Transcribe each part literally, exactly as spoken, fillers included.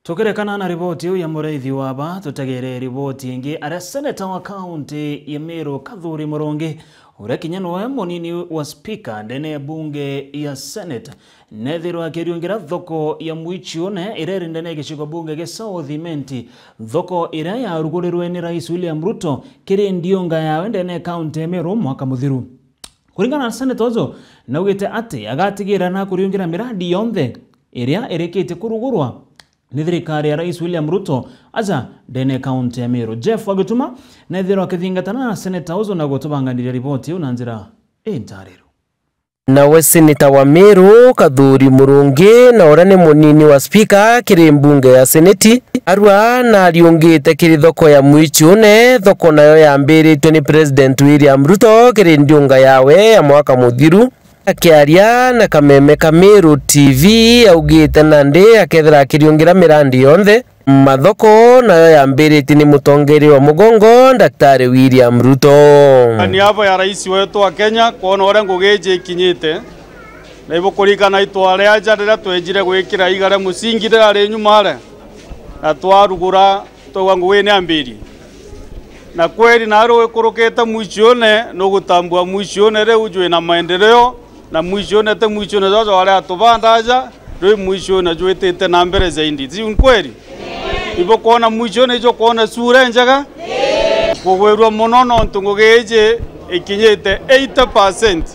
Tukirekana na riboti iu ya Muraithi wa Aba, tutegere riboti ingi. Aria seneta wa kaunti ya Meru Kathuri Murungi, uria kinya niwe munini wa spika ndene ya bunge ya Senate, nethirwa akiriungira thoko ya Mwichiune iria iri ndene ya gicigo bunge gia South Imenti, thoko iria yarugurirwe ni Rais William Ruto kiri ndiunga yawe ndene ya kaunti ya Meru mwaka muthiru. Kuringana na seneta uju, naugite ati agatigira na kuriungira miradi yonthe iria irikitie kurugurwa ni thirikari ya Rais William Ruto aja ndene ya kaunti ya Meru. Jeff Wagituma nethirwa akithingatana na seneta uju na gutubanganiria riboti iu na njira intariru. Nawe seneta wa Meru Kathuri Murungi, na uria ni munini wa spika kiri mbunge ya seneti, arua na ariungite kiri thoko ya Mwichiune, thoko nayo yambiritwe ni President William Ruto kiri ndiunga yawe ya mwaka muthiru. Akiaria na kameme ka Meru T V, augite nandi akethira akiriungira mirandi yonthe, mathoko nayo yambiritie ni mutongeria wa mugongo, Daktari William Ruto. Kwa niaba ya rais wetu wa Kenya, kwona uria ngugi iji ikinyite, na ibukuririkana itware aja riria twejire gwikira iga ria musingi riria ri nyuma aria, na twarugura twauga ngugi ni ambirie. Na kweri, naari wikurukite Mwichiune, nugutambua Mwichiune riu jwina maendeleo, na Mwichiune ti Mwichiune jwa jwaria atubanda aja, rwi Mwichiune jwitite na mbere zaidi. Si ni kweri? Ibukwona Mwichiune, ijukwona sura injega? Kugwirua mono nontu ngugi iji ikinyite eighty percent.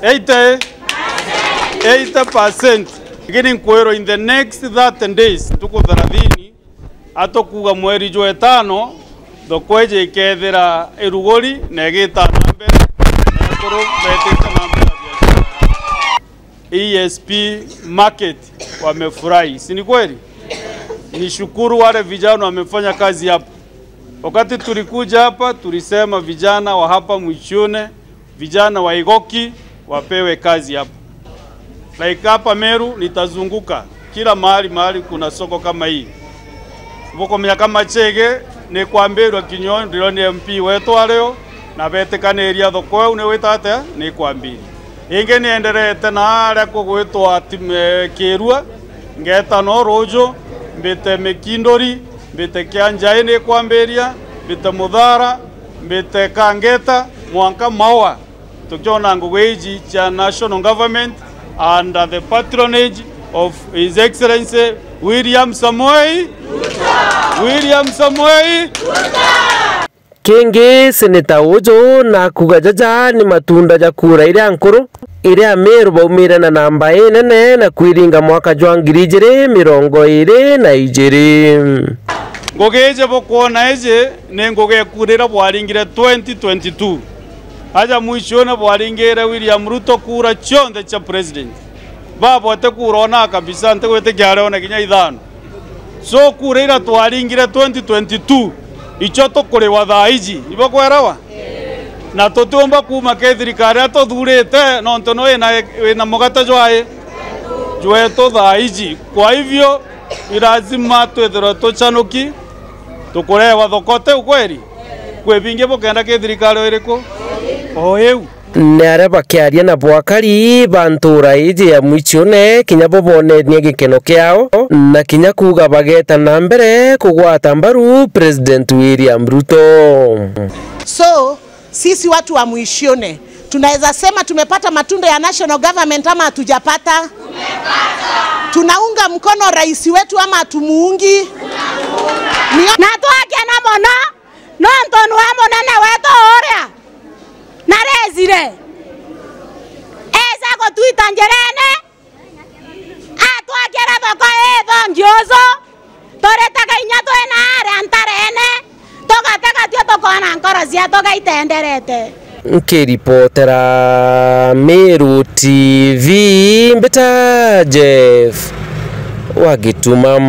Eighty? Eighty percent. Lakini nkwirwa in the next thirty days, ntuku thelathini, atukuuga mweri jwa itano, thoko iji ikethira iruguri na igita na mbere, na akuru betite na mbere na biashara. E S P market wamefurahi, si ni kweli? Nishukuru wale vijana wamefanya kazi hapa. Wakati tulikuja hapa, tulisema vijana wa hapa Mwichiune, vijana wa Igoki wapewe kazi hapa. Like hapa Meru, nitazunguka kila mahali, mahali kuna soko kama hii. Bukumenya kama Chege ni kwambirwa kinyo, ndiro ni M P wetu ario, na betikaniria thoko iu ni gwita atia? Ni kwambiri. Ingi nienderete na aria kugwitwa Tim-, eh, Kirua, ngeta no ruju, mbite Mikinduri, mbite Kianjai ni kwambiria, mbite Muthara, mbite Kangeta, mwanka Maua. Tukiona ngugi iji cia national government under the patronage of His Excellency William Samoei, William Samoei. Kingi, seneta uju nakuga jaja ni matunda ja kura iria nkuru, iria Ameru baumire na namba inene na kwiringa mwaka jwa ngiri ijiri mirongo iri na ijiri. Ngugi iji bukwona iji ni ngugi ya kura iria bwaringire twenty twenty-two. Aja Mwichiune bwaringire William Ruto kura cionthe cia president. Babwete kura ona kabisa, ntigwitikia ari ona kinya ithano. So kura iria twaringire twenty twenty-two, icio tukuriwa thaa iji. Ibo kwerewa? Na tutiumba kuuma ki thirikari iria tuthurite, nontu no wina, wina mugate jwai? Jwetu thaa iji. Kwa hivyo, ni lazima twithirwe tuchanuki, tukurewa thoko, ti ukweli? Kwi bingi bukenda ki thirikari o iriku? O iu. Ni aria bakiaria na bwakari ba ntura iji ya Mwichiune, kinya bo boonenie gikeno kiao, na kinya kuuga bageta na mbere kugwata mbaru President William Ruto. So, sisi watu wa Mwichiune, tunaweza sema tumepata matunda ya national government ama hatujapata? Tunaunga mkono rais wetu ama hatumuungi? Ni- Na twakena mono, nontu niwe munene wetu uria, na rezire eza gutwita njirene, atwakira thoko ithongi uju, turitega inya twina aria ntarene, tugatega tio tukona nkoro cietu gaitenderete. Nkiripotera Meru T V, mbita Jeff wa Gituma.